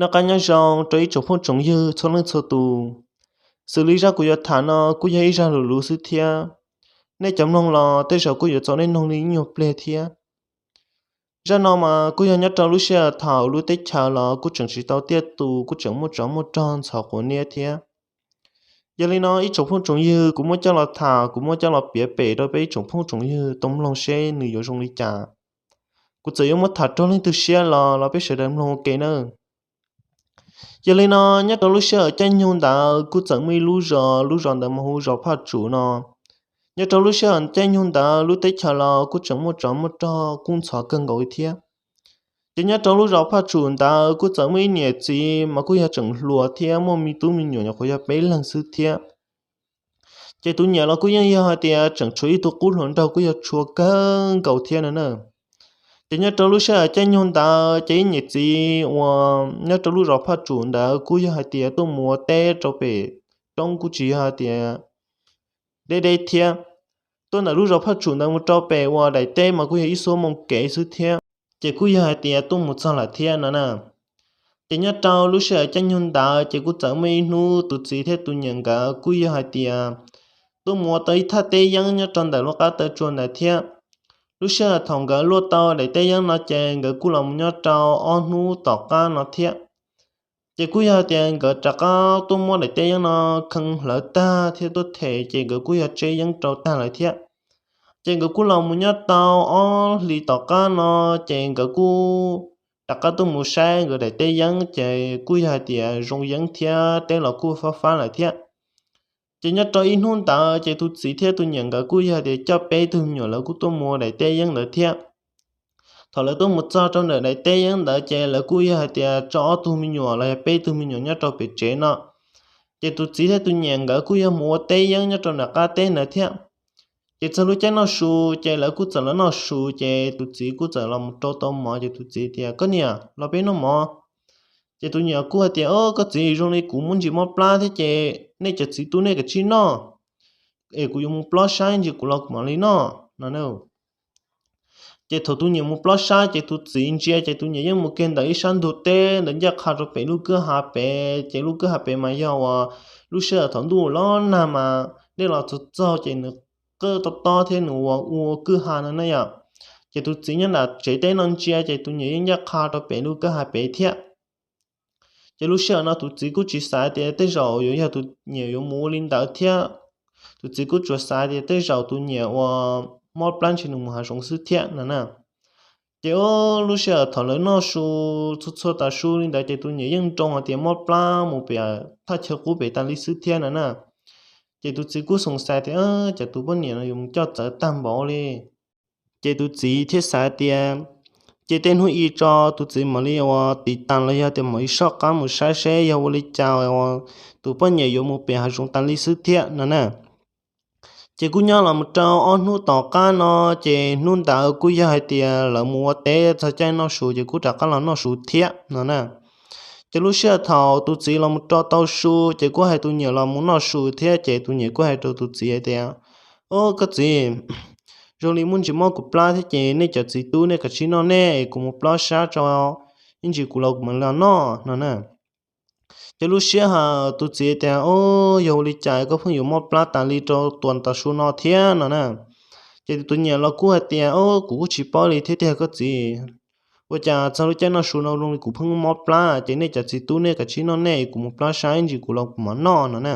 Noj qab nyob zoo rau ib tsoom phooj tsoom ywg txhua leej txhua tus. Xws li zaj kuv yuav tham no kuj yog ib zaj lus luv xwb thiab. Nej cov mloog los tej zaum kuj yuav txaus nej mloog li ib nyuag pliag thiab. Zaj no mas kuj yog nyob rau lub sij hawm thaum lub teb chaws los kuj tseem tsis tau tiaj tus, kuj tseem muaj tsov muaj rog ntxhov quav niab thiab. Yog li no ib tsoom phooj tsoom ywg, kuv muab coj los tham, kuv muab coj los piav pem rau peb ib tsoom phooj tsoom ywg tau mloog seb nws yuav zoo li cas. Kuv txawm yuav muab tham raug leej twg siab los los peb sawv daws mloog ua ke nawb. Yog li no, nyob rau lub sij hawm caij nyoog ntawd kuj txawm muaj ib lub zos, lub zos ntawd mas hu zos Phaj Tsum no. Nyob rau lub sij hawm caij nyoog ntawd lub teb chaws los kuj tseem muaj tsov muaj rog kub ntxhov kawg nkaus li thiab. Ces nyob rau lub zos Phaj Tsum ntawd kuj txawm muaj ib niam txiv mas kuj yog tseem hluas thiab muaj me tub me nyuam nyuam qhuav yog peb leeg xwb thiab. Ces tus niam los kuj yeej yog hais tias tseem tshuav ib tug qub hluas nraug kuj yog tshua kawg nkaus thiab no na. Ces nyob rau lub sij hawm caij nyoog ntawd ces ib niam txiv uas nyob rau lub zos Phaj Tsum ntawd kuj yog hais tias tuaj mus ua teb rau pem roob kuj tsis yog hais tias deb deb thiab. Tuaj ntawm lub zos Phaj Tsum ntawd mus rau pem uas daim teb mas kuj yog ib xuab moos kev xwb thiab. Ces kuj yog hais tias tuaj mus txog lawm thiab no na. Ces nyob rau lub sij hawm caij nyoog ntawd ces kuj txawm muaj ib hnub tus txiv thiab tus niam nkawd kuj yog hais tias tuaj mus ua tau ib thaj teb yeeb nyob rau ntawm lub qab taw tsua ntawd thiab. Lub sij hawm thaum nkawd luaj tau daim teb yeeb no ces nkawd kuj los mus nyob rau ob hnub tom qab no thiab. Ces kuj yog hais tias nkawd rov qab tuaj muab daim teb yeeb no khee hlawv tag thiab tuaj them ces nkawd kuj yog tseb yeeb rau tag lawm thiab. Ces nkawd kuj los mus nyob tau ob hlis tom qab no ces nkawd kuj rov qab tuaj mus saib nkawd daim teb yeeb ces kuj yog hais tias zoo yeeb thiab teb los kuj fab fab lawm thiab. Ces nyob rau ib hnub ntawd ces tus txiv thiab tus niam nkawd kuj yog hais tias coj peb tug me nyuam lawv kuj tuaj mus daim teb yeeb ntawd thiab. Thaum lawv tuaj mus txog rau ntawm daim teb yeeb ntawd ces lawv kuj yog hais tias tso ob tug me nyuam los yog peb tug me nyuam nyob rau pem tsev no. Ces tus txiv thiab tus niam nkawd kuj yog mus ua teb yeeb nyob rau nram qab teb ntawd thiab. Ces txog lub caij noj su ces lawv kuj txawm los noj su ces tus txiv kuj txawm los mus rau tau mov ces tus txiv tias, Koj niam, los peb noj mov. Ces tus niam kuj hais tias, Au, koj txiv, zoo li kuv muaj ntsis mob plab thiab ces nej cov txiv tub nej kav tsij noj, es kuv yuav mus plob sab ib ntsis kuv los kuv mam li noj no. Ces thaum tus niam mus plob sab ces tus txiv ntsia ces tus niam yeej mus kiag ntawm ib sab ntug teb ntawd ncaj qha rau pem lub kwj ha pem, ces lub kwj ha pem mas yog uas lub sij hawm thaum ntuj los nag mas dej los txog txog ces nws qwj tob tob thiab nws ua ua kwj ha no na yom. Ces tus txiv nyob nram tsev teb no ntsia ces tus niam yeej ncaj qha rau pem lub kwj ha pem thiab. Ces lub sij hawm no tus txiv kuj tsis xav tias tej zaum yuav yog tus niam yuav mus ua li ntawd thiab. Tus txiv kuj tsuas xav tias tej zaum tus niam uas mob plab ntshe nws mus hav zoov xwb thiab no na. Ces lub sij hawm thaum lawv noj su txhua txhua tav su li ntawd ces tus niam yeej nroo hais tias mob plab mus pem thaj chaw qub pem tas li xwb thiab no na. Ces tus txiv kuj xoom xais tias, Cas tus poj niam no yuav mus coj txawv tag npaum li? Ces tus txiv thiaj xav tias, ces tej hnub i tso tus txiv mam li ua tiv tas los yog tias mam li soj qab mus saib seb yog ua li cas tus poj niam yuav mus pem hav zoov tas li xwb thiab no na. Ces kuj nyob los mus rau ob hnub tom qab no, ces hnub ntawd kuj yog hais tias lawv mus ua teb txog caij noj su ces kuj rov qab los noj su thiab no na. Ces lub sij hawm thaum tus txiv los mus rau tau su ces kuj hais tus niam los mus noj su thiab, ces tus niam kuj hais rau tus txiv hais tias, Au, koj txiv, zoo li muaj ntsis mob kuv plab thiab ces nej cov txiv tub nej kav tsij noj nej, kuv mus plob sab tso, ib ntsis kuv los kuv mam li noj no na. Ces lub sij hawm tus txiv tias, Au, yog ua li cas koj pheej yuav mob plab tas li rau tuas tav su no thiab no na? Ces tus niam los kuj hais tias, Au, kuv kuj tsis paub li thiab tiag koj txiv. Ua cas txog lub caij noj su no zoo li kuv pheej mob plab ces nej cov txiv tub nej kav tsij noj nej, kuv mus plob sab ib ntsis kuv los kuv mam noj no na.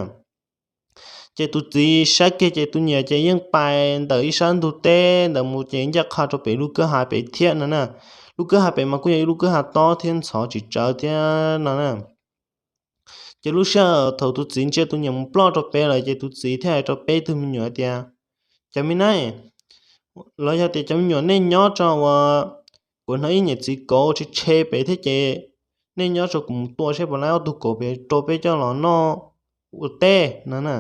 Ces tus txiv saib kiag ces tus niam ces yeej pais ntawm ib sab ntug teb ntawd mus ces ncaj qha rau pem lub kwj ha pem thiab no na. Lub kwj ha pem mas kuj yog ib lub kwj ha tob thiab ntxhov tsis tsawv thiab no na. Ces lub sij hawm thaum tus txiv ntsia tus niam mus ploj rau pem lawm ces tus txiv thiaj hais rau peb tug me nyuam tias, Cov me nab, los yog tias cov me nyuam nej nyob tso uas kuv hnov ib niam txiv kauv tshe tshe pem thiab ces nej nyob tso kuv mus tua seb puas laib ob tug kauv pem rau peb coj los noj ua teb no na.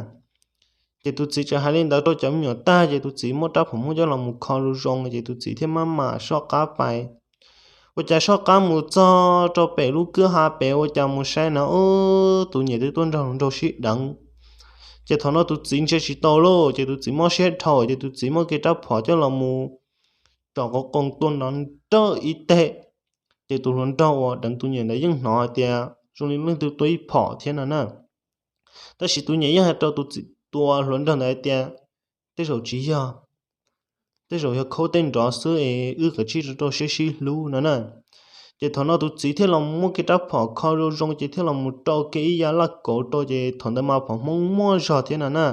Ces tus txiv txawm hais li ntawd rau cov me nyuam tag ces tus txiv muab rab phom muab coj los mus kho zoo zoo ces tus txiv thiaj maj mam soj qab pais. Ua cas soj qab mus txog rau pem lub kwj ha pem ua cas mus saib na, ub, tus niam twb tuaj nrog hluas nraug sib deev. Ces thaum no tus txiv ntsia tsis tau lauj, ces tus txiv mob siab dhau ces tus txiv muab kiag rab phom coj los mus tsom qov qoo tua nrov nrawj ib teg. Ces tus hluas nraug uas deev tus niam ntawd yeej hnov hais tias zoo li leej twg tua ib phom thiab no na. Tab sis tus niam yeej hais rau tus txiv tua hluas nraug ntawd hais tias, Tej zaum tsis yog, tej zaum yog khaub tej nrov xwb es wb kav tsij rau siab sib hlub no na. Ces thaum no tus txiv thiaj los muab kiag rab phom kho zoo zoo ces thiaj los mus rau kiag ib yav laj kauv rau, ces thaum ntawd mas phom Hmoob muaj zog thiab no na.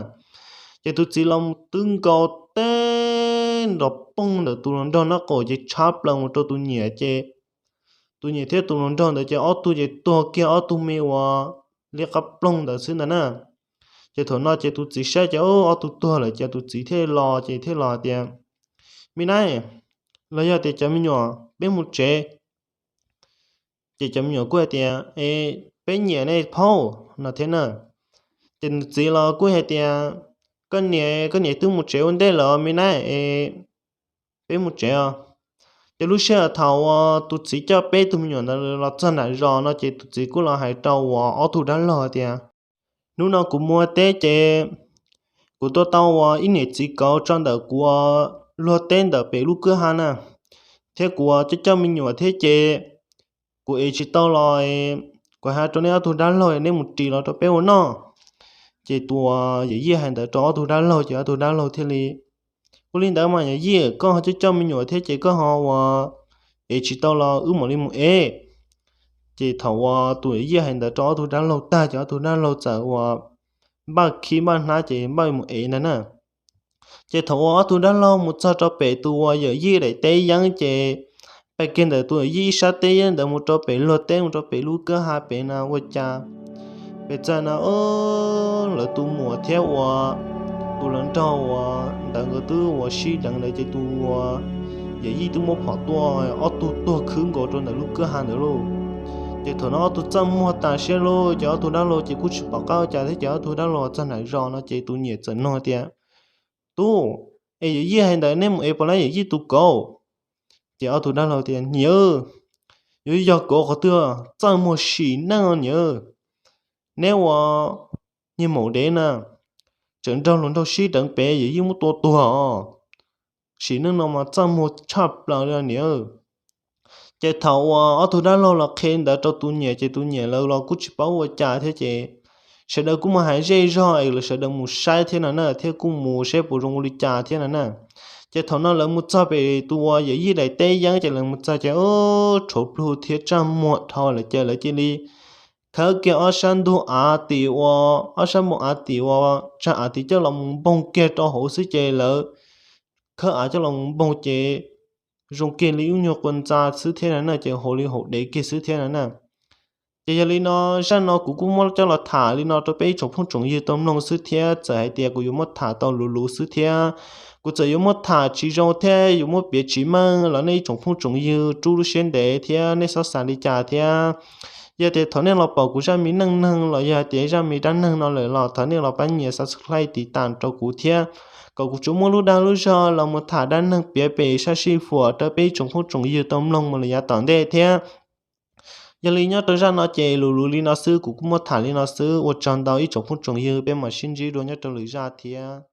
Ces tus txiv los twb nkaus teb nrov poog ntawm tus hluas nraug nraub qaum ces tshab plaws mus rau tus niam, ces tus niam thiab tus hluas nraug ntawd ces ob tug ces tuag kiag ob tug me ua li qab ploog ntawd xwb ntag na. Ces thaum no ces tus txiv saib ces ob tug tuag lawm ces tus txiv thiaj los ces thiaj los tias, Me nab, los yog tias cov me nyuam peb mus tsev. Ces cov me nyuam kuj hais tias, E, peb nyiam nej phaub no thiab na. Ces nws txiv los kuj hais tias, Koj niam, koj niam twb mus tsev ua ntej lawm me nab, e, peb mus tsev os. Ces lub sij hawm thaum uas tus txiv coj peb tug me nyuam ntawd los txog nram zos no ces tus txiv kuj los hais rau uas ob tug dab laug tias, Hnub no kuv mus ua teb ces kuv tua tau uas ib niam txiv kauv tso ntawm kuv ua luag teb ntawm pem lub kwj ha na, thiab kuv coj coj me nyuam thiab ces kuv ev tsis tau los, kuv hais rau neb ob tug dab laug neb mus ris los rau peb ua noj. Ces tus yawm yij hais ntawd rau ob tug dab laug ces ob tug dab laug thiaj li, Ua li ntawd mas yawm yij, koj ho coj coj me nyuam thiab ces koj ho ua ev tsis tau los wb mam li mus ev. Ces thaum uas tus yawm yij hais ntawd rau ob tug dab laug tag ces ob tug dab laug txawm ua npaj khib npaj hnab ces npaj mus ev ntag na. Ces thaum uas ob tug dab laug mus txog rau pem tus uas yawm yij daim teb yeeb ces pem kiag ntawm tus yawm yij ib sab teb yeeb ntawd mus rau pem luag teb mus rau pem lub kwj ha pem na ua cas pem txawm na, lawv tus muam thiab uas tus hluas nraug uas ntawd nkawd twb uas sib deev ntawd ces tus uas yawm yij twb muab phom tua ob tug tuag khwb nkaus rau ntawm lub kwj ha ntawd lauj. Ces thaum no ob tug txaj muag tas siab lauj, ces ob tug dab laug ces kuj tsis pom qab ua cas thiab ces ob tug dab laug txog nram zos no ces tus niam txawm nug tias, Tub, es yawm yij hais ntawd neb mus ev puas laib yawm yij tus kauv? Ces ob tug dab laug tias, Niam, yuav yog kauv qhov twg, txaj muag sim neej niam. Neb ua niag maum dev na, tseem nrog hluas nraug sib deev pem yawm yij muab tua tuag os. Sim neej no mas txaj muag tshaj plaws li niam. Ces thaum uas ob tug dab laug los qhia ntawd rau tus niam ces tus niam lawv los kuj tsis paub ua cas thiab ces sawv daws kuj mus hais zej zog es lawv sawv daws mus saib thiab no na, thiab kuj mus saib puas zoo ua li cas thiab no na. Ces thaum no lawv mus txog pem tus uas yawm yij daim teb yeeb ces lawv mus txog ces rhuav plhu thiab txaj muag dhau lawm ces lawv cia li khawb kiag ob sab ntug av tim uas, ob sab npoo av tim uas tsag av tim coj los mus npoog kiag rau hauv xwb ces lawv khawb av coj los mus npoog ces zoo kiag li ub nyuag quas ntxa xwb thiab no na, ces hauv li hauv dev kiag xwb thiab no na. Ces yog li no, zaj no kuv kuj muab coj los tham li no rau peb ib tsoom phooj tsoom ywg tau mloog xwb thiab, txawm hais tias kuv yuav muab tham tau luv luv xwb thiab, kuv txawm yuav muab tham tsis zoo thiab yuav muab piav tsis meej los nej ib tsoom phooj tsoom ywg rub lub siab ntev thiab nej txhob xav li cas thiab. Yog tias thaum nej los pom kuv zaj me neej neeg los yog hais tias zaj me dab neeg no lawm los thov nej los pab nias subscribe tiv tam rau kuv thiab, kom kuv tsuas muaj lub dag lub zog los mus tham dab neeg piav pem sab sij huam rau peb ib tsoom phooj tsoom ywg tau mloog mus lawm yav tom ntej thiab. Yog li nyob rau zaj no ces luv luv li no xwb, kuv kuj muab tham li no xwb, ua tsaug ntau ib tsoom phooj tsoom ywg, peb mam sib ntsib dua nyob rau lwm zaj thiab.